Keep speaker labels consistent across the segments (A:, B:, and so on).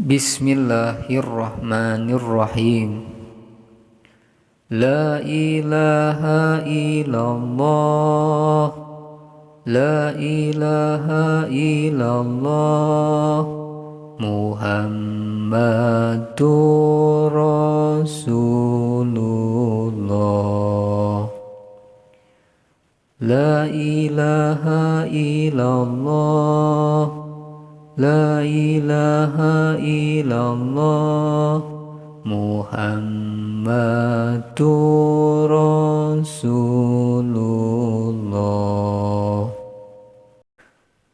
A: Bismillahirrahmanirrahim. La ilaha illallah, la ilaha illallah, Muhammadur Rasulullah. La ilaha illallah, la ilaha illallah, Muhammadur Rasulullah.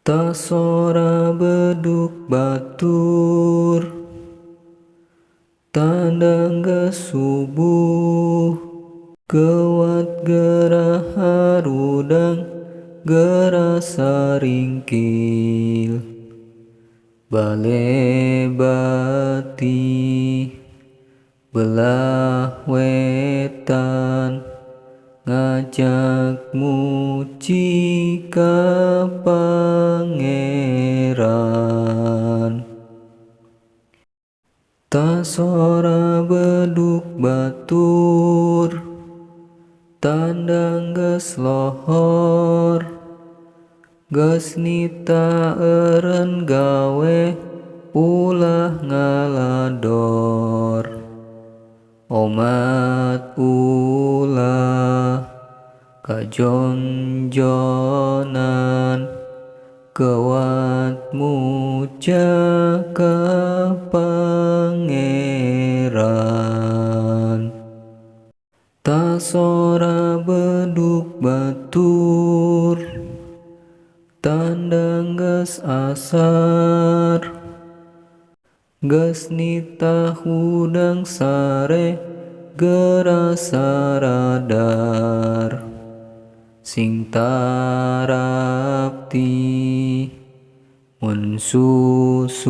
A: Tasora beduk batur, tandang geus subuh, gewat gerah harudang, gerah saringkil. Bale bati belah wetan, ngajak muji ka Pangeran. Tasora beduk batur, tandang geus lohor, geus nita eureun gawe ulah ngalador. Omat ulah kajonjonan, gewat muja ka Pangeran. Tasora beduk batur, tandang geus asar, geus nitah hudang sare geura saradar. Sing tarapti mun susuci,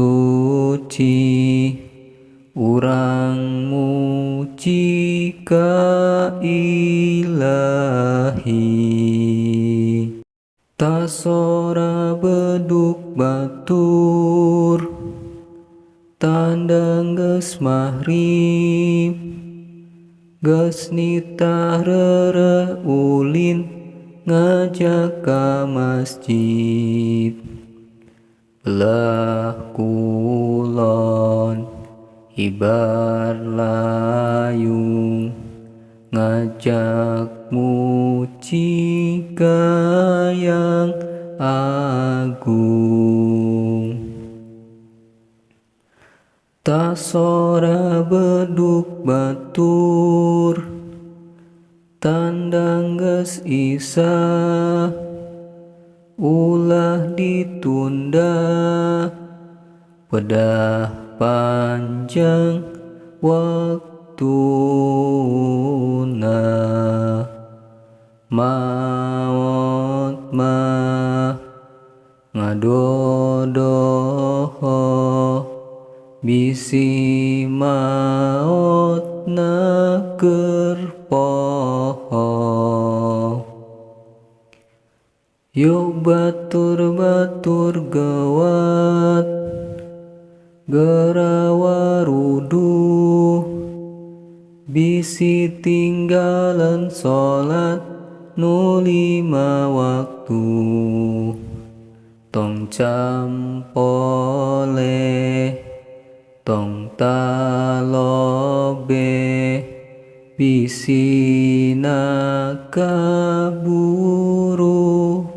A: urang muji ka Ilahi. Tasora beduk batur, tandang geus mahrib, geus nitah reureuh ulin ngajak ka masjid. Belah kulon hibar layung, ngajak muji ka Yang Agung. Tasora beduk batur, tandang geus isya, ulah ditunda, pedah panjang waktuna. Maot mah ngadodoho, bisi maotna keur poho. Yuk batur-batur gewat, geura waruduh, bisi tinggalan salat nu 5 waktu. Tong campole tong talobe, bisi kaburu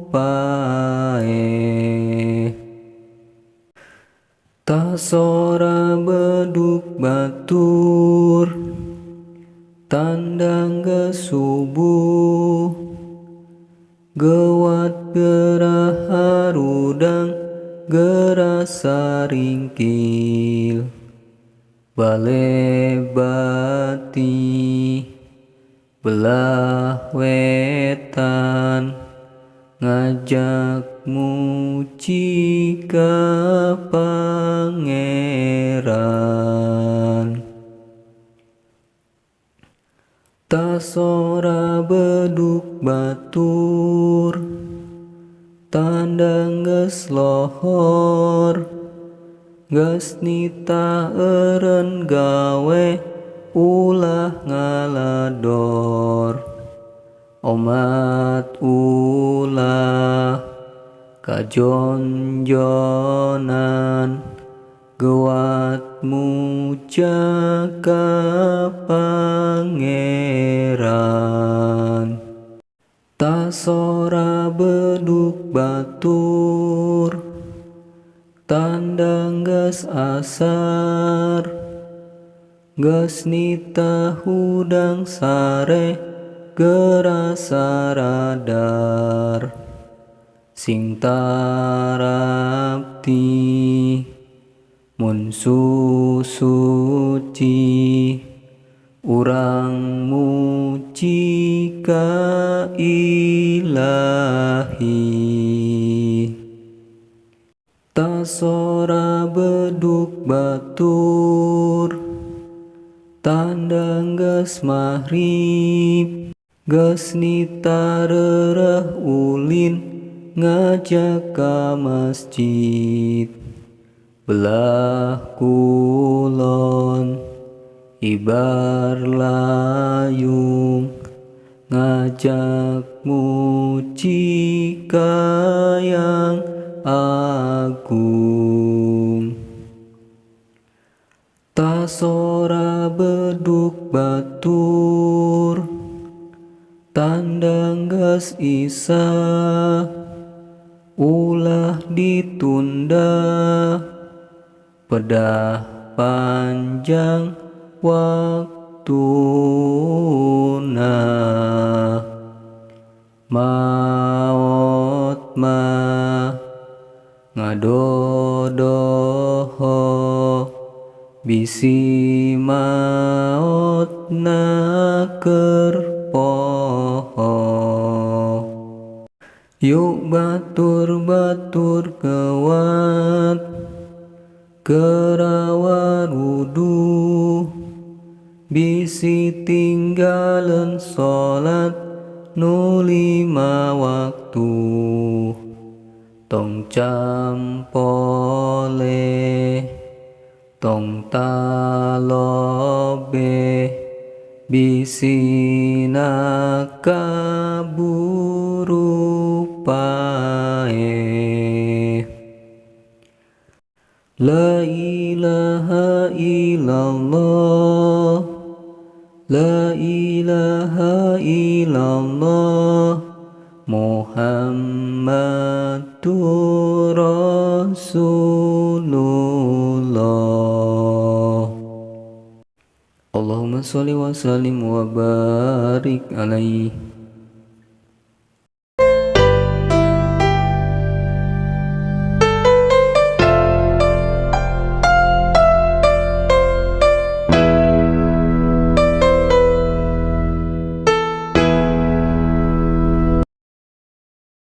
A: paeh. Tasora beduk batur, tandang geus subuh, gewat gerah harudang, geura saringkil. Bale bati belah wetan, ngajak muji ka Pangeran. Tasora beduk batur, tandang geus lohor, Geus nitah eureun gawe ulah ngalador. Omat ulah kajon-jonan, gewat muja ka Pangeran. Tasora bedug batur, tanda geus asar. Geus nitah hudang sare geura saradar. Sing tarapti mun susuci, urang muji ka Ilahi. Tasora bedug batur, tanda geus magrib. Geus nitah reureuh ulin ngajak ka masjid. Belah kulon ibar layung, ngajak muji ka Yang Agung. Tasora bedug batur, tanda geus Isya. Ulah ditunda, pedah panjang waktuna. Maot mah ngadodoho, bisi maotna keur poho. Yuk batur-batur kewat, geura waruduh. Bisi tinggaleun salat nu 5 waktu. Tong campole tong talobe, bisi kaburu paeh. La ilaha illallah, la ilaha illallah, Muhammadur Rasulullah. Allahumma sholli wa sallim wa barik alaihi.